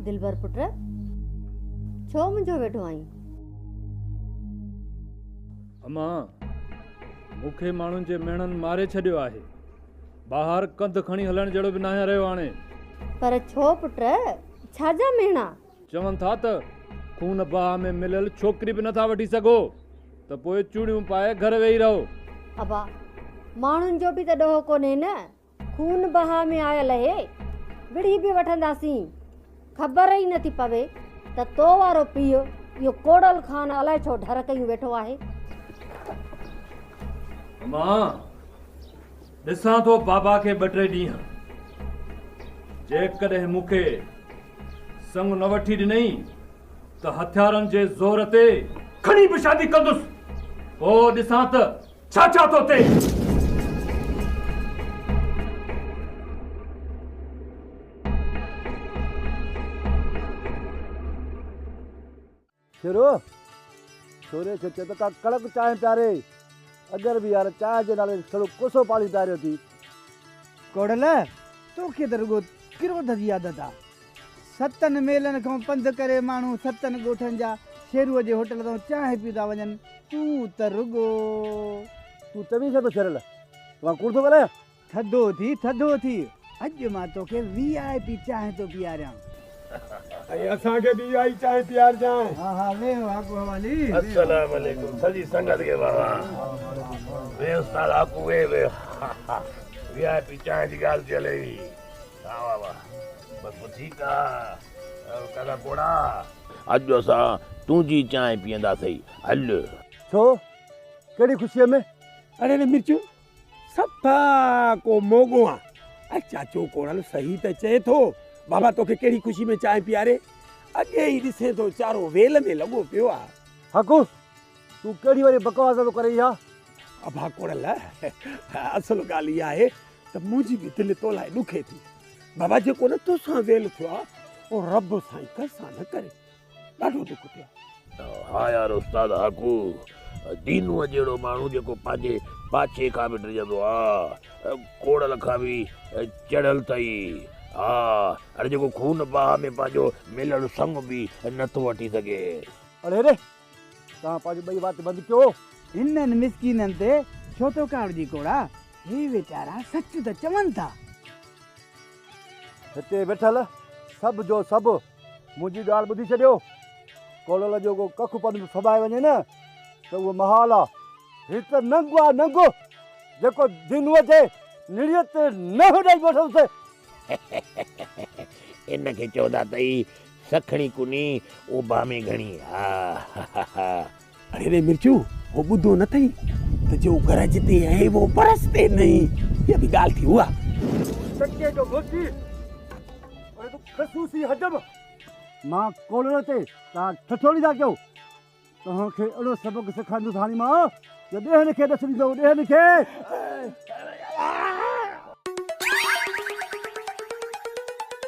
دلبر پٽ، ڇو منجهيو ويٺو آهين؟ امان، مون کي ماڻهن جي مهڻن ماري ڇڏيو آهي. ٻاهر ڪنڌ کڻي هلڻ جهڙو به ناهيان رهيو هاڻي. پر ڇو پٽ، ڇا جا مهڻا؟ چون ٿا ته خون بها ۾ مليل ڇوڪري به نٿا وٺي سگهو ته پوء چوڙيون پائي گهر ويهي رهو. ابا، ماڻهن جو به ته ڏوهه ڪونهي نه. خون بها ۾ آيل اهي، وڙهي به وٺنداسين. خبر ئي نٿي پوي ته تو وارو پيء اهو ڪوڙل خان الائي ڇو ڍر ڪيون ويٺو آهي. امان، ڏسان ٿو بابا کي ٻه ٽي ڏينهن. جيڪڏهن مون کي سڱ نه وٺي ڏنئي ته هٿيارن جي زور تي کڻي به شادي ڪندس. پوء ڏسان ته ڇا ڇا ٿو ٿئي. شيرو، ڇوري کي چئه ته ڪا ڪڙڪ چانهه پياري. اگر به يار چانهه جي نالي تي ڇڙو ڪوسو پاڻي پياريو ٿي. ڪوڙل، توکي ته رڳو ڪروڌ جي عادت آ. ستن ميلن کان پنڌ ڪري ماڻهو ستن ڳوٺن جا شيروء جي هوٽل تان چانهه پي ٿا وڃن، تون ته رڳو. تون چوين ڇا ٿو شيرل؟ مان ڪوڙ ٿو ڳالهايان؟ ٿڌو ٿي، ٿڌو ٿي، اڄ مان توکي وي آء پي چانهه ٿو پياريان. ۽ اسان کي به اها ئي چانهه پيارجانء. ها ها ويهه هاڪو حوالي ويهه. السلام عليڪم سڄي سنگت کي بابا ويهه استاد هاڪو ويهه ويهه وي آء پي چانهه جي ڳالهه ٿي هلي ها بابا بس پوء ٺيڪ آ ڪاڪا ڪوڙا اڄ اسان تنهنجي چانهه پيئنداسين هل. ڇو؟ ڪهڙي خوشيء ۾؟ اڙي نه مرچون صفا ڪو موڳو آن. اي چاچو ڪوڙل صحيح ته چئي ٿو. بابا توکي ڪهڙي خوشي ۾ چانهه پياري؟ اڳي ئي ڏسين ٿو چارو ويل ۾ لڳو پيو آ. حقو تون ڪهڙي واري بڪواس ٿو ڪرين اها؟ ابا ڪوڙل اصل ڳالهه اها آهي ته منهنجي به دل تو لاء ڏکي ٿي. بابا جيڪو نه توسان ويل ٿيو آ اهو رب سائين ڪنهن سان نه ڪري. ڏاڍو ڏک ٿيو. ها يار استاد هاڪو، دينوء جهڙو ماڻهو جيڪو پنهنجي پاڇي کان به ڊڄندو آ، ڪوڙل کان به چڙهيل اٿئي. ها اڙي جيڪو خون باهه ۾ پنهنجو مليل سڱ به نٿو وٺي سگهي. اڙي ري، توهان پنهنجو ٻئي وات بند ڪيو. هنن مسڪينن تي ڇو ٿو ڪاوڙجين ڪوڙا، هي ويچارا سچ ته چون ٿا. هتي ويٺل سڀ جو سڀ منهنجي ڳالهه ٻڌي ڇڏيو. ڪوڙل جو ڪو ڪک پن به ڦٻائي وڃي نه ته اهو محال آ. هي ته ننگ آ ننگ، جيڪو دينوء جي نڙيء تي ننهن ڏئي وٺندس. ان کي چوندا اٿئي سکڻي ڪني اوڀامي گهڻي. ها ها ها. اڙي ري مرچو، هو ٻڌو نه اٿئي ته جو گرجتي هين وو برستي نهين. اها به ڳالهه ٿي اها. ٽڪي جو موچي، اڙي تون خصوصي حجم مان ڪولهڙ تي توهان ٺٺولي ٿا ڪيو. توهان کي اهڙو سبق سيکاريندس هاڻي مان جو ڏيهن کي ڏس ڏيندو ڏيهن کي.